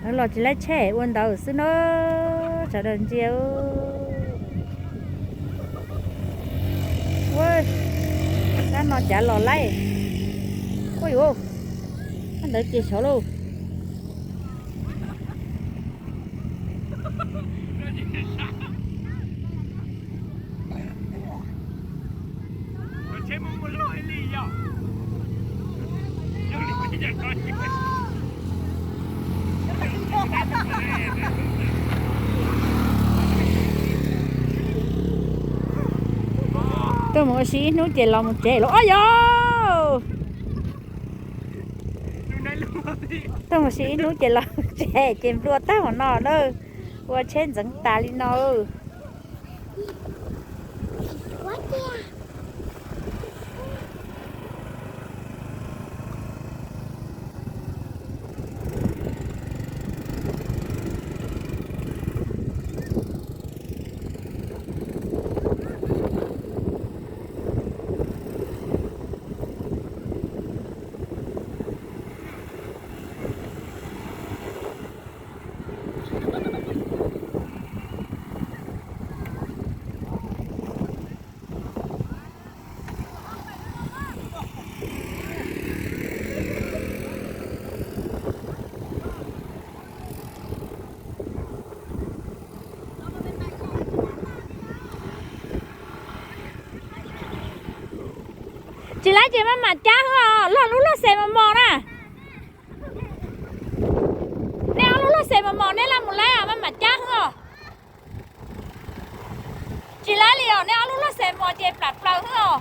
Los tsis laib tsheb ua ntawd xwb na, sawv daws ntsia. Ua, kab no cav los laib. Ua yuav, kab ntawd ces xyov lauj. Tuaj mus ua si ib hnub ces los mus tsev lawm os yog. Tuaj mus si ib hnub ces los tsev ces nplua tag mus no na. Ua tsheb ntxeev tas li no. Tsis laib ces maj mam cab xwb os, lub luaj xes mos mos na. Nej ob lub luaj xes mos mos nej laj mus laib os, maj mam cab xwb os. Tsis laib li os, nej ob lub luaj xes mos ces plam plaws xwb os.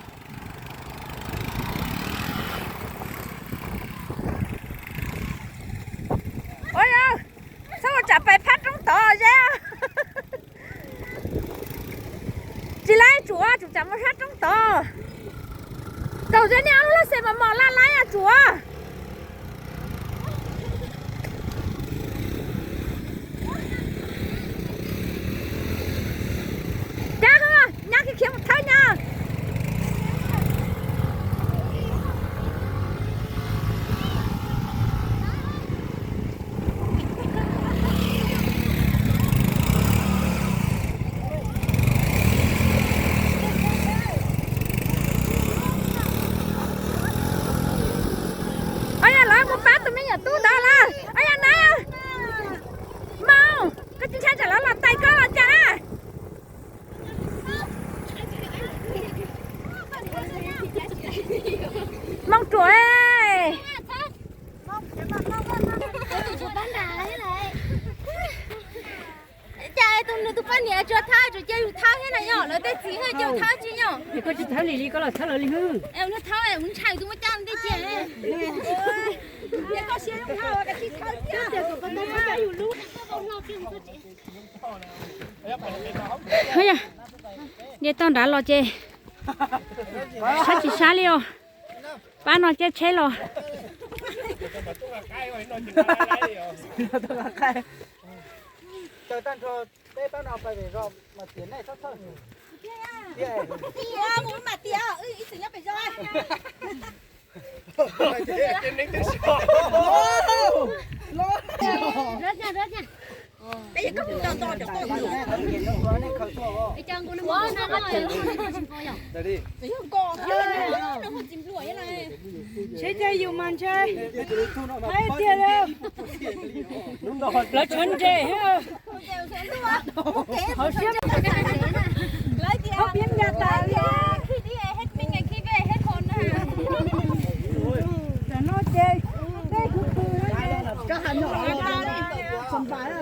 Ua yog, txhob ua tsam pais phab roob tod ze. Tsis laib, tsum tsam mus phab roob tod. Thaum ze nej ob lub luaj xes mos mos laj laib tsum. Cab, nyab khiav khiav mus thawb nyab. Os yog, lawv mus pab tus me nyuam tub ntawd lawm. Os yog, na, Moos, koj tsis ntshai tsam lawv los tais koj los cas na? Moos ruam. Cas tus nws tus poj niam tsuas thawb, tsuas cia yus thawb thiab na yom, lawv tej txiv thiaj cia yus thawb tsis yom. Es koj tsis thawb li li, koj los thawb lawv li hwb. Thawb, ntshai tus muaj cab ntej cia. Nce toj nrad los ces sab tsis sab li os. Pab no caij tsheb los. Ntshe caij yus mas ntshe, hais tiag li. Lawv tshuav nres thiab. Hauv siab, hauv piab nca tas li. Tam no ces tej khwv khwv no ces.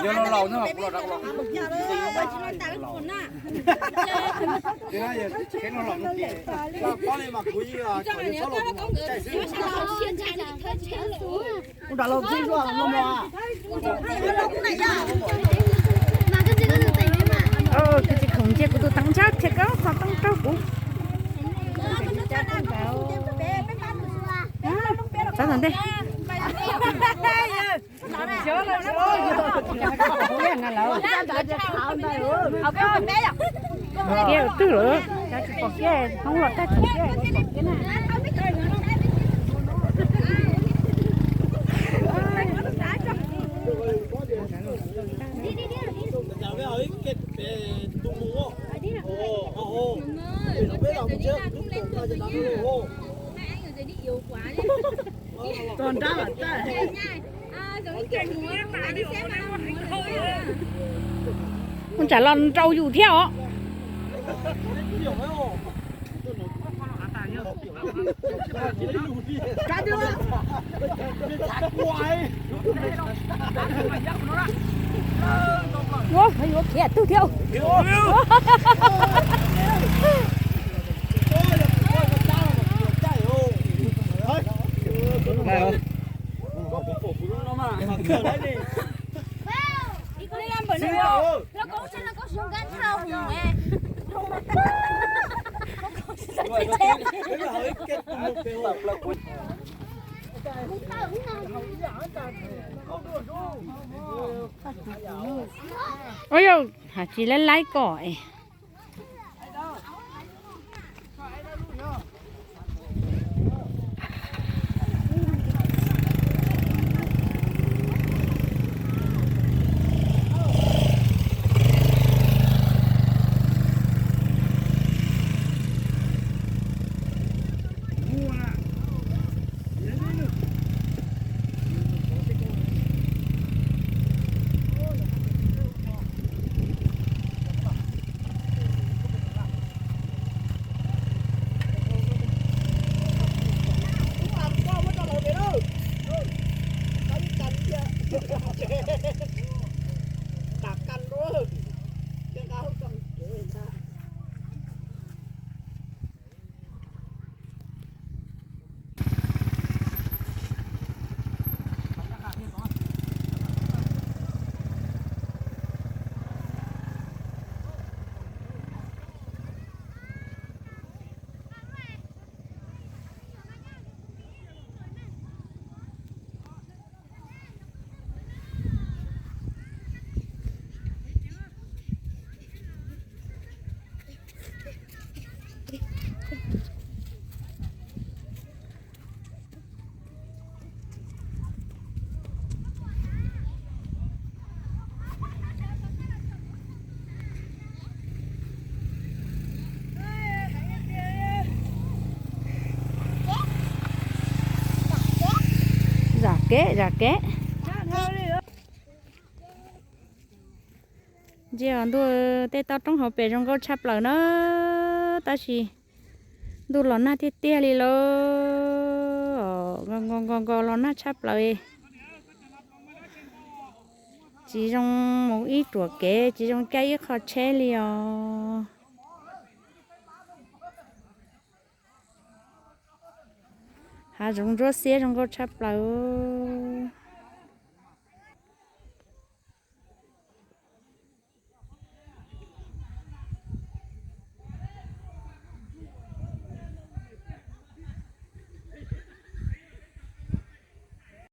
Yog los laus no, kuv los rau los. Kuv tsis khoom ntsia kuv tus teev ntshab thiab koj qhov tooj rau kuv. Txhob tom ntej. Kiag twg lawm, tsis pom kiag, hoob los tag tsis kiag. Pom kiag na. Ua tsam los nrau yus thiab os. Yuav khiav twg thiab. Ua yog has tsis laib laib kom es. Zam kev zam kev. Ntsia ntuj, tej toj roob hauv pes zoo nkauj tshaj plaws na, tab sis ntuj los nag tiag tiag li lauj, nkaus nkaus los nag tshaj plaws. Tsis zoo mus ib ruam kev, tsis zoo caij ib qho tsheb li os. Hav zoov ntsuab xiab zoo nkauj tshaj plaws.